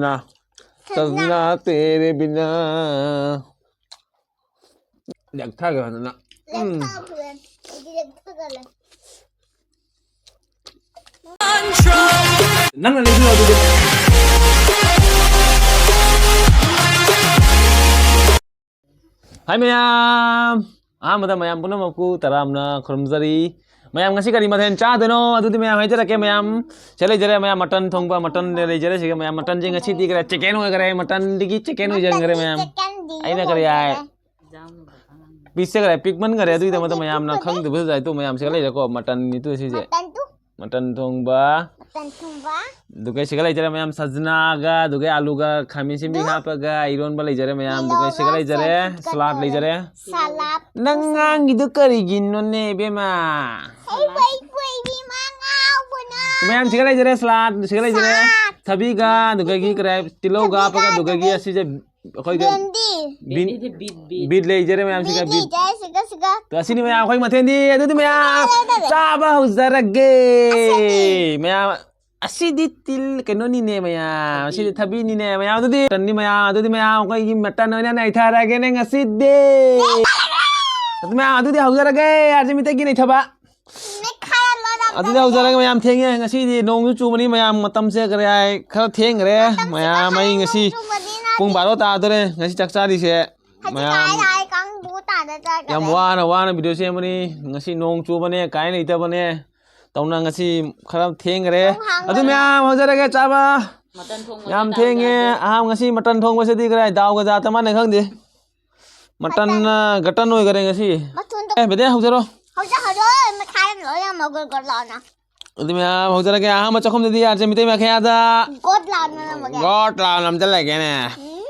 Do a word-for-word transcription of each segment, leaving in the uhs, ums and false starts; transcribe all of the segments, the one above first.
ꯅ ꯁꯖꯅꯥ ꯇꯦꯔꯦ ꯕꯤꯅꯥ꯫ ꯂꯦꯛꯊꯒꯦ ꯐꯖꯅ꯫ ꯎꯝ꯫ ꯂꯦꯛꯊꯈ꯭ꯔꯦ꯫ ꯑꯩꯗꯤ ꯂꯦꯛꯊꯈ꯭ꯔꯦ꯫ ꯅꯪꯅ ꯂꯩꯕꯤꯔꯣ ꯑꯗꯨꯗꯤ꯫ ꯍꯥꯏ ꯃꯌꯥꯝ, ꯑꯍꯥꯟꯕꯗ ꯃꯌꯥꯝ ꯄꯨꯝꯅꯃꯛꯄꯨ ꯇꯔꯥꯝꯅ ꯈꯨꯔꯨꯝꯖꯔꯤ꯫ ꯃꯌꯥꯝ ꯉꯁꯤ ꯀꯔꯤ ꯃꯊꯦꯜ ꯆꯥꯗꯣꯏꯅꯣ? ꯑꯗꯨꯗꯤ ꯃꯌꯥꯝ ꯍꯥꯏꯖꯔꯛꯀꯦ ꯃꯌꯥꯝ꯫ ꯁꯤꯗ ꯂꯩꯖꯔꯦ ꯃꯌꯥꯝ, ꯃꯇꯟ ꯊꯣꯡꯕ, ꯃꯇꯟ ꯂꯩꯖꯔꯦ ꯁꯤꯒ ꯃꯌꯥꯝ꯫ ꯃꯇꯟꯁꯦ ꯉꯁꯤꯗꯤ ꯈꯔ ꯆꯤꯀꯦꯟ ꯑꯣꯏꯈꯔꯦ, ꯃꯇꯟꯗꯒꯤ ꯆꯤꯀꯦꯟ ꯑꯣꯏꯁꯤꯟꯈꯔꯦ ꯃꯌꯥꯝ꯫ ꯃꯇꯟꯗꯒꯤ ꯑꯩꯅ ꯀꯔꯤ ꯍꯥꯏ? ꯑꯣꯏꯈꯔꯦ꯫ ꯄꯤꯁꯁꯦ ꯈꯔ ꯄꯤꯛꯃꯟꯈꯔꯦ, ꯑꯗꯨꯒꯤꯗꯃꯛꯇ ꯃꯌꯥꯝꯅ ꯈꯪꯗꯕꯁꯨ ꯂꯩ꯫ ꯑꯗꯣ ꯃꯌꯥꯝ ꯁꯤꯗ ꯂꯩꯔꯦꯀꯣ, ꯃꯇꯟꯅꯤ ꯇꯨ ꯁꯤꯁꯦ꯫ ꯃꯇꯟ ꯇꯨ꯫ ꯃꯇꯟ ꯊꯣꯡꯕ꯫ ꯃꯇꯟ ꯊꯣꯡꯕ꯫ ꯑꯗꯨꯒ ꯁꯤꯒ ꯂꯩꯖꯔꯦ ꯃꯌꯥꯝ, ꯁꯖꯅꯥꯒ, ꯑꯗꯨꯒ ꯑꯂꯨꯒ ꯈꯥꯃꯦꯟ ꯑꯁꯤꯟꯕꯤ ꯑꯗꯨ ꯍꯥꯞꯄꯒ ꯏꯔꯣꯟꯕ ꯂꯩꯖꯔꯦ ꯃꯌꯥꯝ꯫ ꯑꯗꯨꯒ ꯁꯤꯒ ꯇꯤꯜꯍꯧꯒ ꯂꯩꯖꯔꯦ, ꯆꯦꯡ ꯁꯂꯥꯗ ꯇꯧꯔꯦ꯫ ꯂꯩꯖꯔꯦ꯫ ꯁꯂꯥꯗ꯫ ꯅꯪ ꯉꯥꯡꯉꯤꯗꯨ ꯀꯔꯤꯒꯤꯅꯣꯅꯦ, ꯏꯕꯦꯝꯃ? ꯑꯩ ꯄꯩ ꯄꯩ ꯏꯕꯦꯝꯃ ꯉꯥꯎꯕꯅ꯫ ꯃꯌꯥꯝ ꯁꯤꯒ ꯂꯩꯖꯔꯦ, ꯁꯂꯥꯗ ꯁꯤꯒ ꯂꯩꯖꯔꯦ꯫ ꯁꯂꯥꯗ꯫ ꯊꯕꯤꯒ, ꯑꯗꯨꯗꯒꯤ ꯀꯔꯤ ꯍꯥꯏ, ꯇꯤꯜꯍꯧꯒ ꯊꯕꯤꯒ, ꯍꯥꯞꯄꯒ, ꯑꯗꯨꯗꯒꯤ ꯑꯗꯨꯗꯒꯤ ꯑꯁꯤꯁꯦ ꯑꯩꯈꯣꯏꯒꯤ ꯕꯦꯟꯗꯤ꯫ ꯕꯤꯟ-, ꯕꯤꯟꯗꯤ, ꯕꯤꯠ, ꯕꯤꯠ꯫ ꯕꯤꯠ ꯂꯩꯖꯔꯦ ꯃꯌꯥꯝꯁꯤꯒ, ꯕꯤꯠ ꯕꯤꯠ꯫ ꯂꯩꯖꯔꯦ, ꯁꯤꯒ, ꯁꯤꯒ꯫ ꯑꯁꯤꯅꯤ ꯃꯌꯥꯝ ꯑꯩꯈꯣꯏ ꯃꯊꯦꯜꯗꯤ꯫ ꯑꯗꯨꯗꯤ ꯃꯌꯥꯝ ꯂꯩꯔꯦ, ꯂꯩꯔꯦ꯫ ꯆꯥꯕ ꯍꯧꯖꯔꯒꯦ꯫ ꯑꯁꯤꯗꯤ꯫ ꯃꯌꯥꯝ, ꯑꯁꯤꯗꯤ ꯇꯤꯜ ꯀꯩꯅꯣꯅꯤꯅꯦ ꯃꯌꯥꯝ, ꯑꯁꯤꯗꯤ ꯊꯕꯤꯅꯤꯅꯦ ꯃꯌꯥꯝ꯫ ꯑꯗꯨꯗꯤ ꯃꯇꯟꯅꯤ ꯃꯌꯥꯝ, ꯑꯗꯨꯗꯤ ꯃꯌꯥꯝ ꯑꯩꯈꯣꯏꯒꯤ ꯃꯇꯟ ꯑꯣꯏꯅ ꯅꯩꯊꯔꯒꯦꯅꯦ ꯉꯁꯤꯗꯤ꯫ ꯑꯗꯨ ꯃꯌꯥꯝ, ꯑꯗꯨꯗꯤ ꯍꯧꯖꯔꯒꯦ, ꯑꯥꯔꯖꯦ ꯃꯤꯇꯩꯒꯤ ꯅꯩꯊꯕ꯫ ꯃꯦꯠꯈꯥꯏꯔ ꯂꯣꯏꯔꯝꯗꯕꯅꯦ꯫ ꯑꯗꯨꯗꯤ ꯍꯧꯖꯔꯒꯦ ꯃꯌꯥꯝ, ꯊꯦꯡꯉꯦ ꯉꯁꯤꯗꯤ, ꯅꯣꯡꯁꯨ ꯆꯨꯕꯅꯤ ꯃꯌꯥꯝ, ꯃꯇꯝꯁꯦ ꯀꯔꯤ ꯍꯥꯏ, ꯈꯔ ꯊꯦꯡꯈ꯭ꯔꯦ ꯃꯇꯝꯁꯦ ꯃꯌꯥꯝ꯫ ꯑꯩ ꯉꯁꯤ ꯅꯣꯡ ꯆꯨꯕꯅꯤꯅ ꯄꯨꯡ ꯕꯥꯔꯣ ꯇꯥꯗꯣꯔꯦ ꯉꯁꯤ ꯆꯥꯛ ꯆꯥꯔꯤꯁꯦ ꯍꯧꯖꯤꯛ ꯃꯌꯥꯝ꯫ ꯍꯥꯏ ꯍꯥꯏ ꯀꯥꯡꯕꯨ ꯇꯥꯗ ꯆꯠꯈ꯭ꯔꯦ꯫ ꯌꯥꯝ ꯋꯥꯅ ꯋꯥꯅ ꯚꯤꯗꯤꯑꯣ ꯁꯦꯝꯕꯅꯤ ꯉꯁꯤ, ꯅꯣꯡ ꯆꯨꯕꯅꯦ ꯀꯥꯏ ꯂꯩꯇꯕꯅꯦ꯫ ꯇꯧꯅ ꯉꯁꯤ ꯈꯔ ꯊꯦꯡꯈ꯭ꯔꯦ꯫ ꯅꯣꯡ ꯍꯥꯡꯕ ꯑꯗꯨ ꯃꯌꯥꯝ ꯍꯧꯖꯔꯒꯦ ꯆꯥꯕ꯫ ꯃꯇꯟ ꯊꯣꯡꯕꯁꯦ ꯌꯥꯝ ꯗꯥꯎ ꯊꯦꯡꯉꯦ꯫ ꯌꯥꯗꯦ꯫ ꯑꯍꯥ, ꯉꯁꯤ ꯃꯇꯟ ꯊꯣꯡꯕꯁꯤꯗꯤ ꯀꯔꯥꯏ ꯗꯥꯎꯒ ꯖꯥꯠ ꯑꯃꯅ ꯈꯪꯗꯦ꯫ ꯃꯇꯟꯅ ꯒꯇꯟ ꯑꯣꯏꯈꯔꯦ ꯉꯁꯤ꯫ ꯃꯊꯨꯟꯗ ꯑꯦ, ꯕꯦꯗꯦ, ꯍꯧꯖꯔꯣ꯫ ꯍꯧꯖ-, ꯍꯧꯖ-, ꯃꯈꯥꯗ ꯂꯣꯏ ꯌꯥꯝ ꯃꯒꯨꯔ ꯒꯨꯔ ꯂꯥꯎꯅ꯫ ꯑꯗꯨ ꯃꯌꯥꯝ ꯍꯧꯖꯔꯒꯦ꯫ ꯑꯍꯥꯟꯕ ꯆꯥꯛꯈꯨꯝꯗꯗꯤ ꯑꯥꯔꯖꯦ ꯃꯤꯇꯩ ꯃꯥꯏꯀꯩꯗ ꯒꯣꯠ ꯂꯥꯎꯅ ꯅꯝꯃꯒꯦ꯫ ꯒꯣꯠ ꯂꯥꯎꯅ ꯅꯝꯖꯜꯂꯒꯦꯅꯦ꯫ ꯎꯝ꯫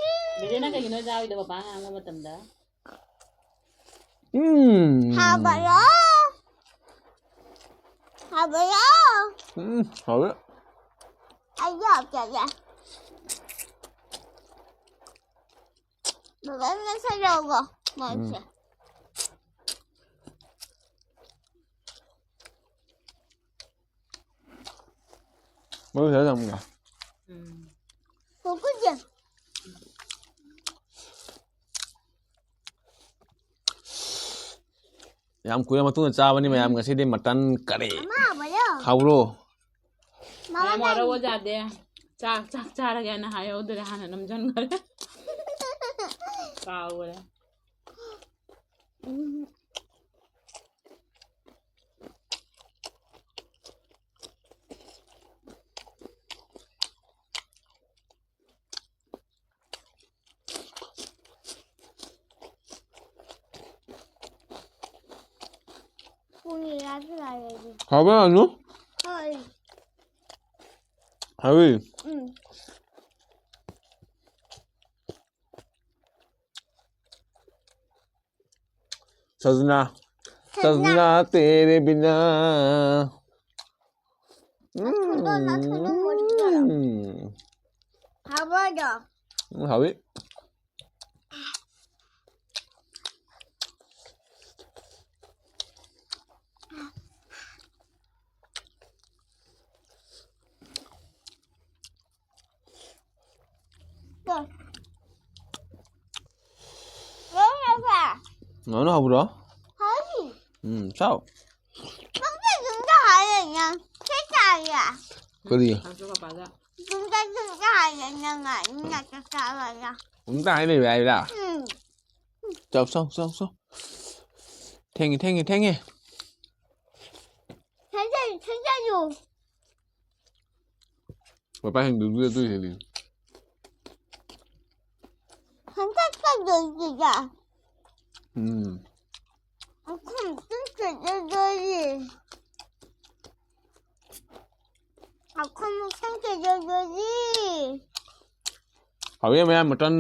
ꯕꯦꯗꯦ, ꯅꯪ ꯀꯩꯒꯤꯅꯣ ꯆꯥꯔꯤꯗꯣ ꯄꯄꯥ ꯉꯥꯡꯕ ꯃꯇꯝꯗ? ꯎꯝ꯫ ꯍꯥꯎꯕꯔꯣ? ꯍꯥꯎꯕꯔꯣ? ꯎꯝ, ꯍꯥꯎꯋꯦ꯫ ꯑꯩ ꯌꯥꯎꯗ꯭ꯔꯦ꯫ ꯕꯕꯥ, ꯉꯁꯥꯏ ꯌꯥꯎꯕ ꯃꯣꯏꯁꯦ꯫ ꯎꯝ꯫ ꯃꯣꯏ ꯄꯩꯁꯥ ꯆꯪꯕ꯭ꯔꯥ? ꯎꯝ꯫ ꯌꯥꯝ ꯀꯨꯏꯔ ꯃꯇꯨꯡꯗ ꯆꯥꯕꯅꯤ ꯃꯌꯥꯝ, ꯉꯁꯤꯗꯤ ꯃꯇꯟ ꯀꯔꯤ꯫ ꯍꯥꯎꯕ꯭ꯔꯣ? ꯃꯌꯥꯝ ꯋꯥꯔꯧꯕ ꯌꯥꯗꯦ꯫ ꯆꯥꯛ ꯆꯥꯛ ꯆꯥꯔꯒꯦꯅ ꯍꯥꯏꯍꯧꯗ꯭ꯔꯦ, ꯍꯥꯟꯅ ꯅꯝꯖꯟꯈ꯭ꯔꯦ꯫ ꯀꯥꯎꯈ꯭ꯔꯦ꯫ ꯍꯥꯎꯕ꯭ꯔꯥ, ꯑꯅꯨ? ꯍꯣꯏ꯫ ꯍꯥꯎꯋꯤ? ꯎꯝ꯫ ꯁꯖꯅꯥ, ꯁꯖꯅꯥ꯫ ꯁꯖꯅꯥ ꯇꯦꯔꯦ ꯕꯤꯅꯥ꯫ ꯎꯝ꯫ ꯍꯥꯎꯕ꯭ꯔꯣ? ꯎꯝ, ꯍꯥꯎꯋꯤ꯫ ꯉꯥꯅꯨ ꯍꯥꯎꯕ꯭ꯔꯣ? ꯎꯝ, ꯆꯥꯎ꯫ ꯀꯔꯤ? ꯑꯗꯨꯝꯇ ꯍꯥꯏ ꯂꯩꯕ ꯍꯥꯏꯕ꯭ꯔꯥ? ꯎꯝ꯫ ꯆꯥꯎ, ꯆꯥꯎ, ꯆꯥꯎ, ꯆꯥꯎ꯫ ꯊꯦꯡꯉꯦ, ꯊꯦꯡꯉꯦ, ꯊꯦꯡꯉꯦ꯫ ꯊꯦꯡꯖꯜꯂꯨ, ꯊꯦꯡꯖꯜꯂꯨ꯫ ꯄꯄꯥ ꯍꯤꯡꯗꯨꯗꯤ ꯑꯗꯨꯏ ꯍꯦꯜꯂꯤ꯫ ꯍꯟꯗꯛ ꯆꯠꯂꯣꯏꯁꯤꯗ꯫ ꯎꯝ꯫ ꯑꯩꯈꯣꯏ ꯑꯃꯨꯛꯇꯪ ꯆꯠꯂꯗꯣꯔꯤ꯫ ꯑꯩꯈꯣꯏ ꯑꯃꯨꯛꯇꯪ ꯆꯠꯂꯗꯣꯔꯤ꯫ ꯍꯥꯎꯋꯦ ꯃꯌꯥꯝ ꯃꯇꯟ꯫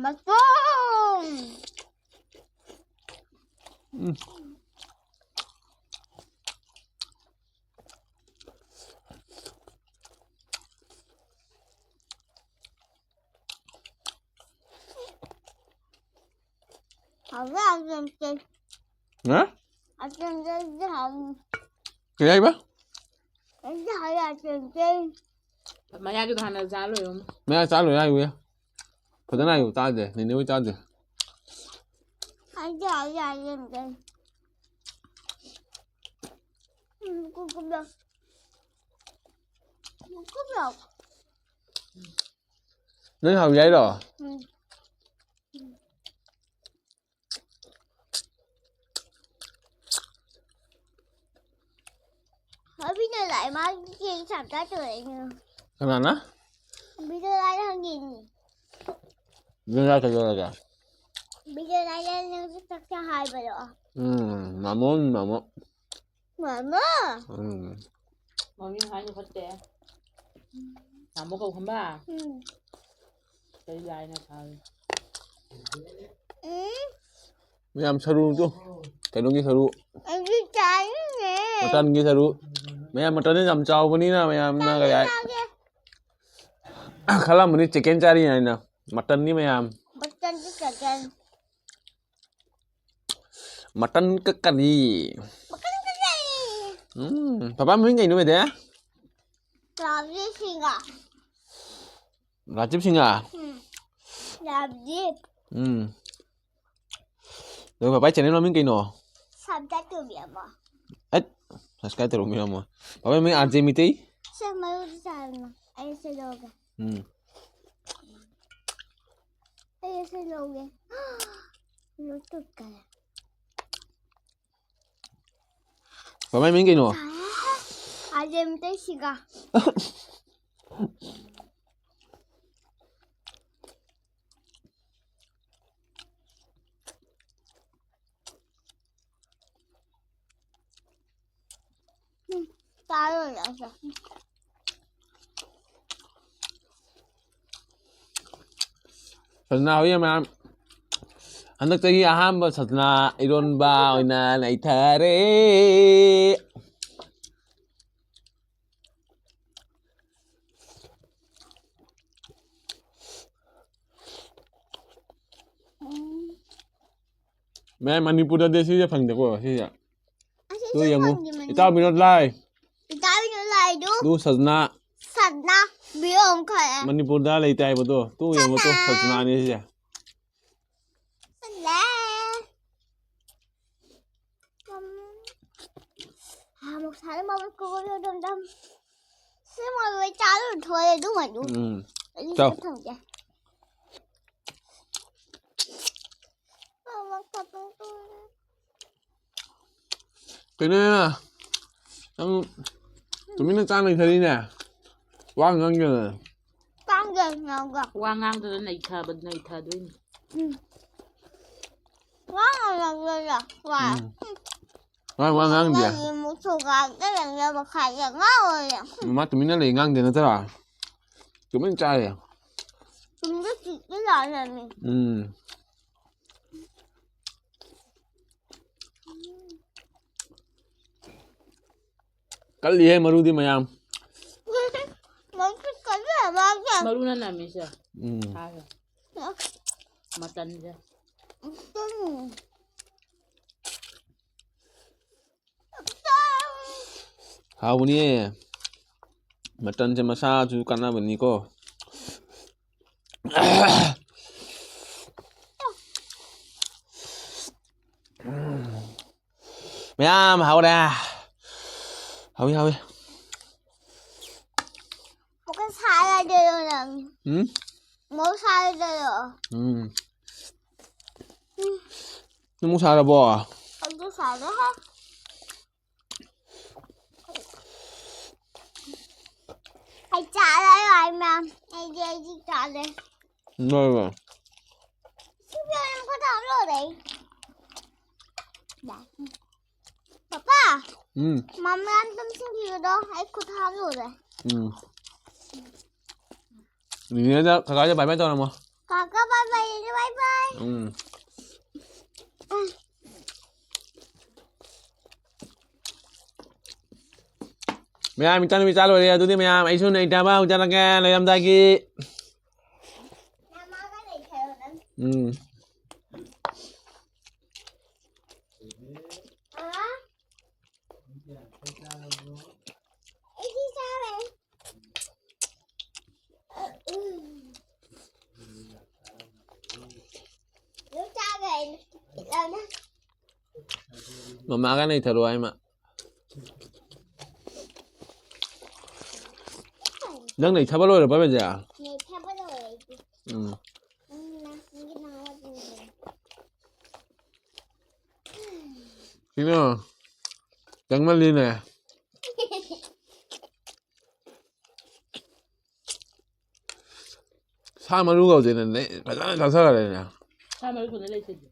ꯃꯇꯣꯡ꯫ ꯎꯝ꯫ ꯍꯥꯎꯕ꯭ꯔꯥ, ꯑꯆꯦꯝꯆꯦ? ꯍꯥ? ꯑꯆꯦꯝꯆꯦꯗꯤ ꯍꯥꯎꯅꯤ꯫ ꯀꯩ ꯍꯥꯏꯕ? ꯑꯩꯗꯤ ꯍꯥꯎꯋꯦ, ꯑꯆꯦꯝꯆꯦ꯫ ꯃꯌꯥꯒꯤꯗꯣ ꯍꯥꯟꯅ ꯆꯥ ꯂꯣꯏꯔꯣ꯫ ꯃꯌꯥ ꯆꯥ ꯂꯣꯏꯔꯦ ꯍꯥꯏꯌꯨꯌꯦ꯫ ꯐꯖꯅ ꯍꯥꯏꯌꯨ, ꯇꯥꯗꯦ꯫ ꯅꯦꯅꯦ ꯍꯣꯏ ꯇꯥꯗꯦ꯫ ꯑꯩꯗꯤ ꯌꯥꯏ ꯌꯥꯏ ꯌꯦꯡꯒꯦ꯫ ꯎꯝ, ꯀꯨꯀꯨꯝꯗꯣ꯫ ꯀꯨꯀꯨꯝꯗꯣ꯫ ꯅꯪ ꯍꯥꯎꯏ ꯍꯥꯏꯔꯣ? ꯎꯝ꯫ ꯍꯥꯏꯕꯤꯅ ꯂꯥꯛꯑꯦ, ꯃꯥꯒꯤ ꯀꯦꯛ ꯆꯥꯝ ꯆꯥ ꯇꯧꯔꯛꯏꯅꯦ꯫ ꯀꯅꯥꯅ? ꯍꯥꯏꯕꯤꯅ ꯂꯥꯛꯑꯦ ꯍꯪꯉꯤꯅꯦ꯫ ꯅꯪ ꯀꯩꯗꯧꯔꯒꯦ? ꯍꯥꯏꯕꯤꯅ ꯂꯥꯛꯑꯦ ꯅꯪꯁꯨ ꯆꯥꯛ ꯆꯥ ꯍꯥꯏꯕꯗꯣ꯫ ꯎꯝ, ꯃꯥꯃꯣ, ꯃꯥꯃꯣ꯫ ꯃꯥꯃꯣ꯫ ꯎꯝ꯫ ꯃꯃꯤꯡ ꯍꯥꯏꯅ ꯐꯠꯇꯦ꯫ ꯇꯥꯃꯣ ꯀꯧ ꯈꯪꯕ? ꯎꯝ꯫ ꯀꯩ ꯂꯥꯏꯅ ꯐꯥꯔꯦ? ꯎꯝ꯫ ꯃꯌꯥꯝ ꯁꯔꯨꯗꯣ꯫ ꯀꯩꯅꯣꯒꯤ ꯁꯔꯨ꯫ ꯑꯩꯗꯤ ꯆꯥꯅꯤꯡꯉꯦ꯫ ꯃꯇꯟꯒꯤ ꯁꯔꯨ꯫ ꯃꯌꯥꯝ ꯃꯇꯟꯗꯤ ꯌꯥꯝ ꯆꯥꯎꯕꯅꯤꯅ ꯃꯌꯥꯝꯅ ꯀꯌꯥ ꯆꯥꯒꯦ꯫ ꯈꯜꯂꯝꯕꯅꯤ chicken ꯆꯥꯔꯤ ꯍꯥꯏꯅ꯫ ꯃꯇꯟꯅꯤ ꯃꯌꯥꯝ꯫ ꯃꯇꯟꯗꯤ chicken꯫ ꯃꯇꯟ ꯀꯛꯀꯅꯤ꯫ ꯃꯇꯟ ꯀꯛꯀꯅꯤ꯫ ꯎꯝ, ꯄꯄꯥ ꯃꯃꯤꯡ ꯀꯩꯅꯣ ꯃꯦꯗꯦ? ꯔꯥꯖꯤꯕ ꯁꯤꯡꯒ꯫ ꯔꯥꯖꯤꯕ ꯁꯤꯡꯒ? ꯎꯝ꯫ ꯔꯥꯖꯤꯕ꯫ ꯎꯝ꯫ ꯑꯗꯣ ꯄꯄꯥ channel ꯃꯃꯤꯡ ꯀꯩꯅꯣ? Subscribe ꯇꯧꯕꯤꯔꯝꯃꯣ꯫ ꯑꯠ, subscribe ꯇꯧꯔꯝꯕꯤꯔꯝꯃꯣ꯫ ꯄꯄꯥ ꯃꯃꯤꯡ ꯑꯥꯔ ꯖꯦ ꯃꯤꯇꯩ? ꯁꯦ ꯃꯔꯨꯗꯤ ꯆꯥꯔꯅꯨ꯫ ꯑꯩ ꯁꯤ ꯂꯧꯒꯦ꯫ ꯎꯝ꯫ ꯑꯩ ꯁꯤ ꯂꯧꯒꯦ꯫ ꯂꯣꯏ ꯇꯨꯠꯀꯔꯦ꯫ ꯄꯄꯥ ꯃꯃꯤꯡ ꯀꯩꯅꯣ? ꯑꯥꯔ ꯖꯦ ꯃꯤꯇꯩ ꯁꯤꯡꯒ꯫ ꯎꯝ, ꯆꯥꯔꯣꯏ ꯑꯩꯁꯦ꯫ ꯁꯖꯅꯥ ꯍꯣꯏ ꯃꯌꯥꯝ꯫ ꯍꯟꯗꯛ ꯆꯍꯤ ꯑꯍꯥꯟꯕ ꯁꯖꯅꯥ ꯏꯔꯣꯟꯕ ꯑꯣꯏꯅ ꯅꯩꯊꯔꯦ꯫ ꯎꯝ꯫ ꯃꯌꯥꯝ ꯃꯅꯤꯄꯨꯔꯗꯗꯤ ꯁꯤꯁꯦ ꯐꯪꯗꯦꯀꯣ, ꯁꯤꯁꯦ꯫ ꯑꯁꯤ ꯇꯨ ꯌꯦꯡꯉꯨ꯫ ꯐꯪꯗꯦ ꯃꯅꯤ꯫ ꯏꯇꯥꯎ ꯕꯤꯅꯣꯗ ꯂꯥꯏ꯫ ꯏꯇꯥꯎ ꯕꯤꯅꯣꯗ ꯂꯥꯏꯗꯨ꯫ ꯇꯨ ꯁꯖꯅꯥ꯫ ꯁꯖꯅꯥ꯫ ꯃꯅꯤꯄꯨꯔꯗ ꯂꯩꯇꯦ ꯍꯥꯏꯕꯗꯣ꯫ ꯇꯨ ꯌꯦꯡꯉꯣ ꯇꯨ, ꯁꯆꯤꯅꯥꯅꯤ ꯁꯤꯁꯦ꯫ ꯁꯤ ꯃꯔꯣꯏ ꯆꯥꯔꯨ ꯊꯣꯛꯑꯦ ꯑꯗꯨꯃꯥꯏꯅ꯫ ꯎꯝ꯫ ꯑꯩ ꯆꯥꯎ꯫ ꯁꯤꯗ ꯊꯝꯒꯦ꯫ ꯀꯩꯅꯣ, ꯅꯪ ꯇꯨꯃꯤꯟꯅ ꯆꯥ ꯂꯩꯊꯔꯤꯅꯦ? ꯋꯥ ꯉꯥꯡꯗꯅ꯫ ꯉꯥꯡꯗꯦ, ꯉꯥꯡꯗꯦ꯫ ꯋꯥ ꯉꯥꯡꯗꯅ ꯅꯩꯊꯕ, ꯅꯩꯊꯗꯣꯏꯅꯤ꯫ ꯎꯝ꯫ ꯋꯥ ꯉꯥꯡꯗꯅ, ꯋꯥ꯫ ꯎꯝ꯫ ꯋꯥ, ꯋꯥ ꯉꯥꯡꯗꯦ꯫ ꯅꯪꯒꯤ ꯃꯨꯁꯨꯒ ꯀꯩꯅꯣ ꯃꯈꯥꯏꯗ ꯉꯥꯎꯔꯦ꯫ ꯃꯃꯥ ꯇꯨꯃꯤꯟꯅ ꯂꯩ, ꯉꯥꯡꯗꯦ ꯅꯠꯇ꯭ꯔꯥ? ꯇꯨꯃꯤꯟ ꯆꯥꯔꯦ꯫ ꯇꯨꯃꯤꯟꯅ ꯆꯤꯛꯏ ꯂꯥꯎꯔꯝꯃꯤ꯫ ꯎꯝ꯫ ꯀꯜꯂꯤꯍꯦ ꯃꯔꯨꯗꯤ ꯃꯌꯥꯝ꯫ ꯃꯔꯨꯁꯨ ꯀꯜꯂꯦ ꯃꯥꯁꯦ꯫ ꯃꯔꯨꯅ ꯅꯝꯃꯤꯁꯦ꯫ ꯎꯝ꯫ ꯁꯥꯁꯦ꯫ ꯃꯇꯟꯁꯦ꯫ ꯎꯝ꯫ ꯍꯥꯎꯕꯅꯤꯌꯦ꯫ ꯃꯇꯟꯁꯦ ꯃꯁꯥꯁꯨ ꯀꯥꯟꯅꯕꯅꯤꯀꯣ꯫ ꯃꯌꯥꯝ ꯍꯧꯔꯦ꯫ ꯍꯧꯏ, ꯍꯧꯏ꯫ ꯑꯃꯨꯛꯀ ꯁꯥꯔꯗꯣꯏꯔꯣ ꯅꯪ? ꯎꯝ? ꯑꯃꯨꯛ ꯁꯥꯔꯗꯣꯏꯔꯣ? ꯎꯝ꯫ ꯎꯝ꯫ ꯅꯪ ꯑꯃꯨꯛ ꯁꯥꯔꯕꯣ? ꯑꯗꯨ ꯁꯥꯔꯦ, ꯍꯥ? ꯑꯩ ꯆꯥꯔꯔꯣꯏ, ꯃꯌꯥꯝ꯫ ꯑꯩꯗꯤ, ꯑꯩꯗꯤ ꯆꯥꯔꯦ꯫ ꯂꯣꯏꯔꯕꯣ? ꯁꯤ ꯃꯌꯥꯝ ꯈꯛꯇ ꯂꯣꯏꯔꯦ꯫ ꯄꯥꯄꯥ꯫ ꯎꯝ꯫ ꯃꯃꯥ ꯑꯝꯇꯪ ꯁꯤꯡꯕꯤꯌꯨꯗꯣ, ꯑꯩ ꯈꯨꯠ ꯍꯥꯝꯂꯨꯔꯦ꯫ ꯎꯝ꯫ ꯅꯤꯅꯦꯗ, ꯀꯀꯥꯗ bye bye ꯇꯧꯔꯝꯃꯣ꯫ ꯀꯀꯥ bye bye, bye bye꯫ ꯎꯝ꯫ ꯎꯝ꯫ ꯃꯌꯥꯝ, ꯏꯆꯥꯅꯨꯄꯤ ꯆꯥ ꯂꯣꯏꯔꯦ꯫ ꯑꯗꯨꯗꯤ ꯃꯌꯥꯝ, ꯑꯩꯁꯨ ꯅꯩꯊꯕ ꯍꯧꯖꯔꯒꯦ ꯂꯩꯔꯝꯗꯥꯏꯒꯤ꯫ ꯎꯝ꯫ ꯃꯃꯥꯒ ꯅꯩꯊꯔꯣ ꯍꯥꯏꯃ꯫ ꯅꯪ ꯅꯩꯊꯕ ꯂꯣꯏꯔꯕ, ꯕꯦꯟꯖꯥ? ꯅꯩꯊꯕ ꯂꯣꯏꯔꯦ ꯑꯩꯗꯤ꯫ ꯎꯝ꯫ ꯎꯝ, ꯅꯪꯒꯤ ꯅꯍꯥ ꯁꯤꯡꯁꯦ꯫ ꯀꯩꯅꯣ? ꯆꯪꯃꯜꯂꯤꯅꯦ꯫ ꯁꯥ ꯃꯔꯨꯒ ꯍꯧꯖꯤꯛꯅ ꯅꯦ-, ꯐꯖꯅ ꯆꯥꯊꯈ꯭ꯔꯦꯅꯦ꯫ ꯁꯥ ꯃꯔꯨ ꯊꯣꯡꯉ ꯂꯩꯁꯤꯗꯤ꯫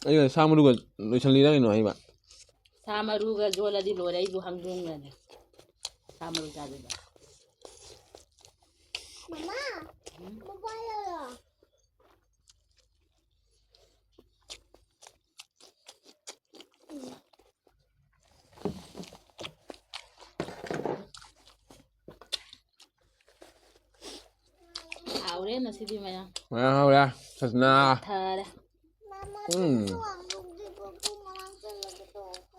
ꯑꯩꯅ ꯁꯥ ꯃꯔꯨꯒ ꯂꯣꯏꯁꯤꯜꯂꯤꯔ ꯀꯩꯅꯣ ꯍꯥꯏꯕ? ꯁꯥ ꯃꯔꯨꯒ ꯌꯣꯜꯂꯗꯤ ꯂꯣꯏꯔꯦ, ꯑꯩꯕꯨ ꯍꯪꯗꯣꯡꯒꯅꯦ꯫ ꯁꯥ ꯃꯔꯨ ꯆꯥꯗꯣꯏꯕ꯫ ꯃꯃꯥ, ꯎꯝ? ꯃꯣꯕꯥꯏꯜ ꯂꯧꯔꯣ꯫ ꯍꯥꯎꯔꯦ ꯉꯁꯤꯗꯤ ꯃꯌꯥꯝ꯫ ꯃꯌꯥꯝ ꯍꯥꯎꯔꯦ꯫ ꯁꯖꯅꯥ꯫ ꯊꯔꯦ꯫ ꯎꯝ꯫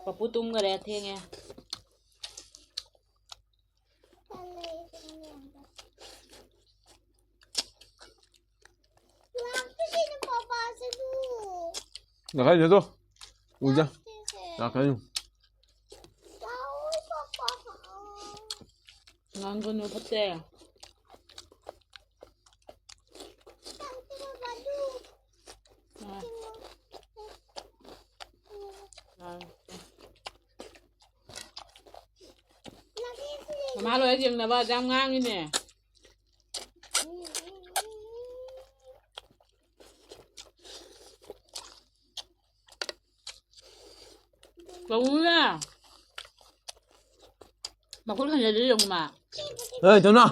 ꯄꯄꯨ ꯇꯨꯝꯈꯔꯦ, ꯊꯦꯡꯉꯦ꯫ ꯂꯥꯛꯀꯅꯤ꯫ ꯉꯥꯡꯒꯅꯨ, ꯐꯠꯇꯦ꯫ ꯃꯃꯥ ꯂꯣꯏ ꯌꯦꯡꯅꯕ ꯌꯥꯝ ꯉꯥꯡꯉꯤꯅꯦ꯫ ꯇꯧꯅꯨꯅꯦ꯫ ꯃꯈꯨꯠ ꯍꯟꯖꯤꯜꯂꯤ ꯌꯦꯡꯉꯨ ꯃꯥ꯫ ꯍꯦ, ꯇꯧꯅꯣ꯫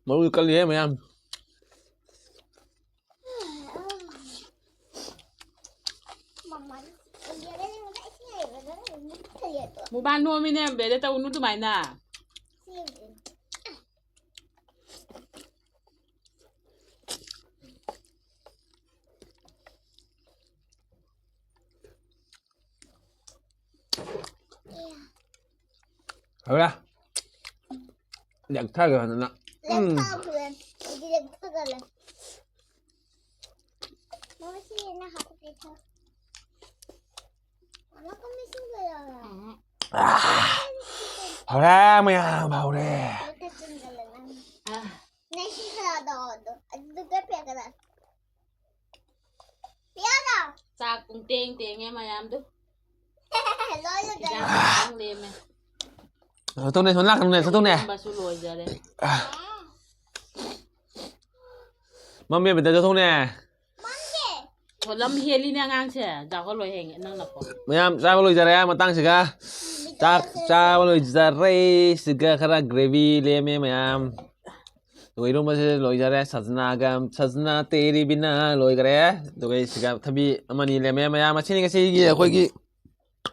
ꯃꯔꯨ ꯀꯜꯂꯤꯍꯦ ꯃꯌꯥꯝ꯫ ꯃꯨꯕꯥ ꯅꯣꯝꯃꯤꯅꯦ, ꯕꯦꯗ ꯇꯧꯅꯨ ꯑꯗꯨꯃꯥꯏꯅ꯫ ꯍꯧꯔꯦ꯫ ꯂꯦꯛꯊꯒꯦ ꯐꯖꯅ꯫ ꯎꯝ꯫ ꯂꯦꯛꯊꯈ꯭ꯔꯦ꯫ ꯑꯩꯗꯤ ꯂꯦꯛꯊꯈ꯭ꯔꯦ꯫ ꯃꯃꯥ, ꯁꯤ ꯅꯪ ꯍꯥꯞꯄ ꯄꯤꯊꯛ꯫ ꯃꯃꯥ, ꯀꯣꯝꯕꯤ ꯁꯤꯡꯖꯨ ꯌꯥꯎꯔꯣ? ꯎꯝ꯫ ꯑꯥ, ꯍꯧꯔꯦ ꯃꯌꯥꯝ, ꯍꯧꯔꯦ꯫ ꯂꯦꯛꯊ ꯆꯤꯟꯒꯜꯂꯦ ꯅꯪ꯫ ꯑꯥ꯫ ꯅꯪ ꯁꯤ ꯈꯔ ꯇꯧꯑꯣ ꯑꯗꯣ꯫ ꯑꯗꯨꯗ ꯄꯦꯛꯀꯗ꯫ ꯄꯤꯌꯥꯗ꯫ ꯆꯥꯛ ꯄꯨꯡ ꯇꯦꯡ ꯇꯦꯡꯉꯦ ꯃꯌꯥꯝꯗꯨ꯫ ꯂꯣꯏ ꯂꯣꯏꯔꯦ꯫ ꯏꯟꯖꯥꯡ ꯈꯤꯇꯪ ꯂꯦꯝꯃꯦ꯫ ꯆꯠꯊꯣꯛꯅꯦ, ꯁꯣꯝ ꯂꯥꯛꯀꯅꯨꯅꯦ, ꯆꯠꯊꯣꯛꯅꯦ꯫ ꯏꯔꯣꯝꯕꯁꯨ ꯂꯣꯏꯖꯔꯦ꯫ ꯃꯝꯃꯦ, ꯕꯦꯇ, ꯆꯠꯊꯣꯛꯅꯦ꯫ ꯃꯝꯗꯦ꯫ ꯑꯣ, ꯂꯝ ꯍꯦꯜꯂꯤꯅꯦ ꯑꯉꯥꯡꯁꯦ꯫ ꯆꯥꯎꯍꯜꯂꯣꯏ ꯍꯌꯦꯡ ꯅꯪ ꯅꯀꯣ꯫ ꯃꯌꯥꯝ ꯆꯥꯕ ꯂꯣꯏꯖꯔꯦ ꯃꯇꯥꯡꯁꯤꯒ꯫ ꯆꯥꯛ ꯆꯥꯕ ꯂꯣꯏꯖꯔꯦ꯫ ꯁꯤꯒ ꯈꯔ gravy ꯂꯦꯝꯃꯦ ꯃꯌꯥꯝ꯫ ꯑꯗꯨꯒ ꯏꯔꯣꯝꯕꯁꯦ ꯂꯣꯏꯖꯔꯦ꯫ ꯁꯖꯅꯥꯒ, ꯁꯖꯅꯥ ꯇꯦꯔꯤ ꯕꯤꯅꯥ ꯂꯣꯏꯈꯔꯦ꯫ ꯑꯗꯨꯒ ꯁꯤꯒ ꯊꯕꯤ ꯑꯃꯅꯤ ꯂꯦꯝꯃꯦ ꯃꯌꯥꯝ꯫ ꯑꯁꯤꯅꯤ ꯉꯁꯤꯒꯤ ꯑꯩꯈꯣꯏꯒꯤ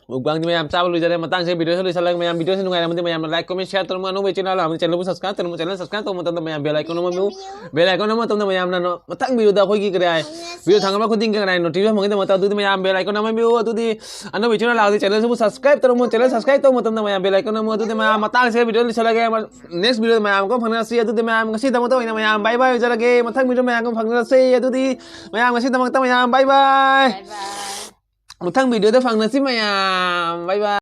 mukbangꯗꯤ ꯃꯌꯥꯝ ꯆꯥꯕ ꯂꯣꯏꯖꯔꯦ꯫ ꯃꯇꯥꯡꯁꯤꯗ videoꯁꯦ ꯂꯣꯏꯁꯤꯜꯂꯒꯦ꯫ ꯃꯌꯥꯝ videoꯁꯦ ꯅꯨꯡꯉꯥꯏꯔꯝꯃꯗꯤ ꯃꯌꯥꯝꯅ like, comment, share ꯇꯧꯔꯝꯃꯣ꯫ ꯑꯅꯧꯕ channel ꯂꯥꯛꯑꯕꯅꯤ channelꯕꯨ subscribe ꯇꯧꯔꯝꯃꯣ꯫ Channel subscribe ꯇꯧꯕ ꯃꯇꯝꯗ ꯃꯌꯥꯝ bell icon ꯑꯃ ꯅꯝꯕꯤꯌꯨ꯫ Bell icon ꯑꯃ ꯃꯇꯝꯗ ꯃꯌꯥꯝꯅ ꯅꯣ-, ꯃꯊꯪ videoꯗ ꯑꯩꯈꯣꯏꯒꯤ ꯀꯔꯤ ꯍꯥꯏ? Video ꯊꯥꯡꯒꯠꯄ ꯈꯨꯗꯤꯡꯒꯤ ꯀꯔꯤ ꯍꯥꯏ? Notification ꯐꯪꯒꯗꯕ ꯃꯇꯝ ꯑꯗꯨꯗꯤ ꯃꯌꯥꯝ bell icon ꯑꯃ ꯅꯝꯕꯤꯌꯨ꯫ ꯑꯗꯨꯗꯤ ꯑꯅꯧꯕ channel ꯂꯥꯛꯑꯗꯤ channelꯁꯤꯕꯨ subscribe ꯇꯧꯔꯝꯃꯣ꯫ Channel subscribe ꯇꯧꯕ ꯃꯇꯝꯗ ꯃꯌꯥꯝ bell icon ꯅꯝꯃꯣ꯫ ꯑꯗꯨꯗꯤ ꯃꯌꯥꯝ ꯃꯇꯥꯡꯁꯤꯗ video ꯂꯣꯏꯁꯤꯜꯂꯒꯦ꯫ Next videoꯗ ꯃꯌꯥꯝ ꯑꯃꯨꯛꯀ ꯐꯪꯅꯔꯁꯤ꯫ ꯑꯗꯨꯗꯤ ꯃꯌꯥꯝ ꯉꯁꯤꯗꯃꯛꯇ ꯑꯣꯏꯅ ꯃꯌꯥꯝ bye bye ꯑꯣꯏꯖꯔꯒꯦ꯫ ꯃꯊꯪ video ꯃꯌꯥꯝ ꯑꯃ ꯐꯪꯅꯔꯁꯤ꯫ ꯑꯗꯨꯗꯤ ꯃꯌꯥꯝ ꯉꯁꯤꯗꯃꯛꯇ ꯃꯌꯥꯝ bye bye꯫ Bye bye꯫ ꯃꯊꯪ videoꯗ ꯐꯪꯅꯁꯤ ꯃꯌꯥꯝ꯫ Bye bye꯫